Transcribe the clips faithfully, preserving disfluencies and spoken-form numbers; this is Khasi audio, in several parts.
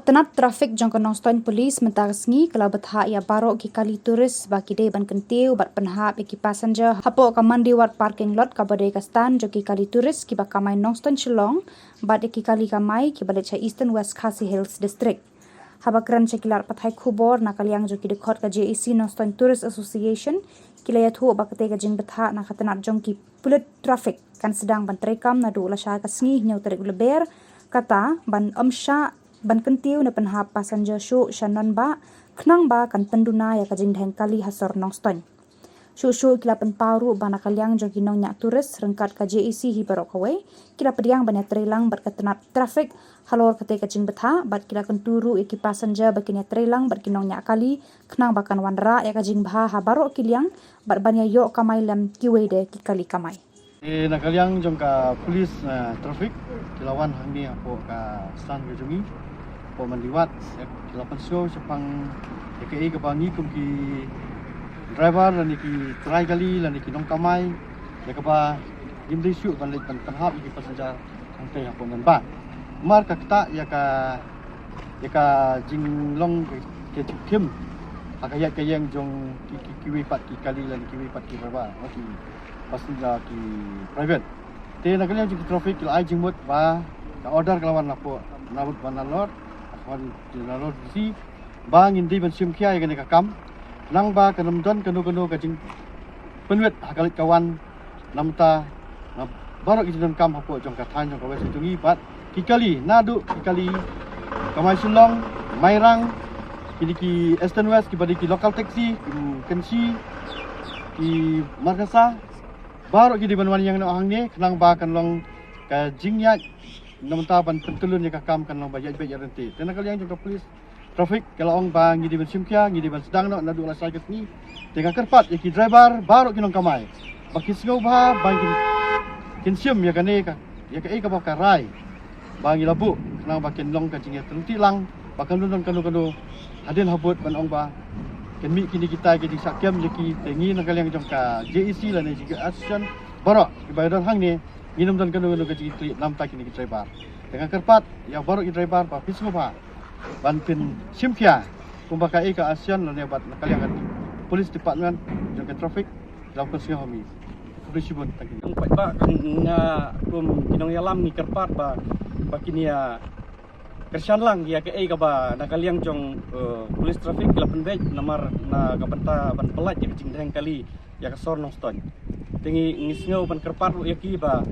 Tnat traffic jong ka Nongstoiñ Police mynta ka sngi ka la bthah ïa baroh ki kali tourist ba ki dei ban kyntiew bad pynhap ïa ki passenger hapoh ka Mandiwat parking lot kaba dei ka stand jong ki kali tourist kiba kamai Nongstoiñ Shillong bad ïa ki kali kamai kiba leit sha Eastern West Khasi Hills District. Haba kren sha ki lad pathai khubor na ka liang jong ki dkhot ka J A C Nongstoiñ Tourist Association ki la ïathuh ba katei ka jingbthah na ka tnat jong ki pulit traffic kan sdang ban treikam naduh lashai ka sngi hynñiew tarik u Lber, kata ban ym shah ban kyntiew ne pynhap passenger shuh sha nongbah khnang ba kan pynduna ïa ka jingdheng kali ha sor Nongstoiñ. Shuh shuh ki la pynpaw ruh ba na ka liang jong ki nongñiah tourist ryngkat ka J A C hi baroh kawei ki la pdiang ban ïatreilang bad ka tnat traffic halor katei ka jingbthah bad ki la kyntu ruh ïa ki passenger ba kin ïatreilang bad ki nongñiah kali khnang ba kan wanrah ïa ka jingbha ha baroh ki liang bad ban ïa ïoh kamai lem kiwei de ki kali kamai. Eh, na ka liang jong ka police, eh, traffic ki la wan hangne hapoh ka stand ka jong ngi hapoh Mandiwat, eh, ki la pynsngew shaphang ïa kaei kaba ngi kum ki driver lane ki trai kali lane ki nongkamai ïa kaba ngim dei shuh ban leit ban pynhap ïa ki passenger hangtei hapoh nongbah. Namar ka ktah ïa ka ïa ka jinglong ka jingkhim ha ka ïaid ka ïeng jong ki, ki, kiwei pat ki kali lane kiwei pat ki driver, ki passenger ki private. Te na ka liang jong ki traffic ki la ai jingmut ba ka order ka la wan napoh na rut ban na lor wan na lor si ba ngin dei ban shim khia ïa kane ka kam nang ba kan ym don kano kano ka jingpynwit ha ka leit ka wan namta na baroh ki jingdonkam hapoh jong ka thaiñ jong ka West jong ngi bad ki kali naduh ki kali kamai Shillong, Mairang, kine ki Eastern West kiba dei ki local taxi, ki Kynshi, ki Markasa, baroh ki dei ban wan ïeng noh hangne khnang ba kan long ka jingïaid namta ban pynkyllun ïa ka kam kan long ba ïaid beit ïaid ryntih. Te na ka liang jong ka police traffic ka la ong ba ngi dei ban shim khia, ngi dei ban sdang noh naduh lashai ka sngi. Te nga kyrpad ïa ki driver baroh ki nongkamai ba ki sngewbha ba kin, kin shim ïa kane ka ïa kaei kaba ka rai ba ngi la buh khnang ba kin long ka jingïatylli lang ba kan don kano kano hadien habud ban ong ba kin mih kine kita ki jingshah kem ïa ki. Te ngi na ka liang jong ka J A C lane jong ka association baroh kiba don hangne ngin ym don kano kano ka jingïatylli namta kine ki driver. Te nga kyrpad ïa baroh ki driver ba phi sngewbha ban pynshim khia kumba kaei ka association lane bad na ka liang ka police department jong ka traffic. Jong ka sngewbha mi. Khublei shibun. Thank you. Ong pat ba nga kum ki nongïalam ngi kyrpad ba ba kine ïa kyrshan lang ïa kaei kaba na ka liang jong, eh, police traffic ki la pynbeit namar na ka bynta ban pynlait ïa ka jingdheng kali ïa ka sor Nongstoiñ. Te ngi, ngi sngew ban kyrpad ruh ïa ki ba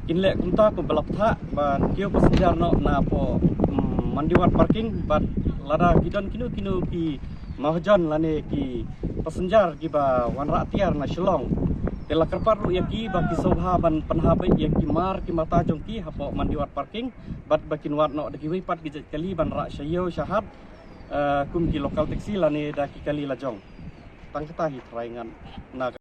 kin leh kumta kumba la bthah ban kiew passenger noh napoh, mm, Mandiwat parking bad lada ki don kino kino ki mahajon lane ki passenger kiba wanrah tiar na Shillong. Te la kyrpad ruh ïa ki ba ki sngewbha ban pynhap beit ïa ki mar ki mata jong ki hapoh Mandiwat parking bad ba kin wad noh da kiwei pat ki jait kali ban rah sha ïew sha hat, eh, kum ki local taxi lane da ki kali la jong. Tang kata hi trai ngan na ka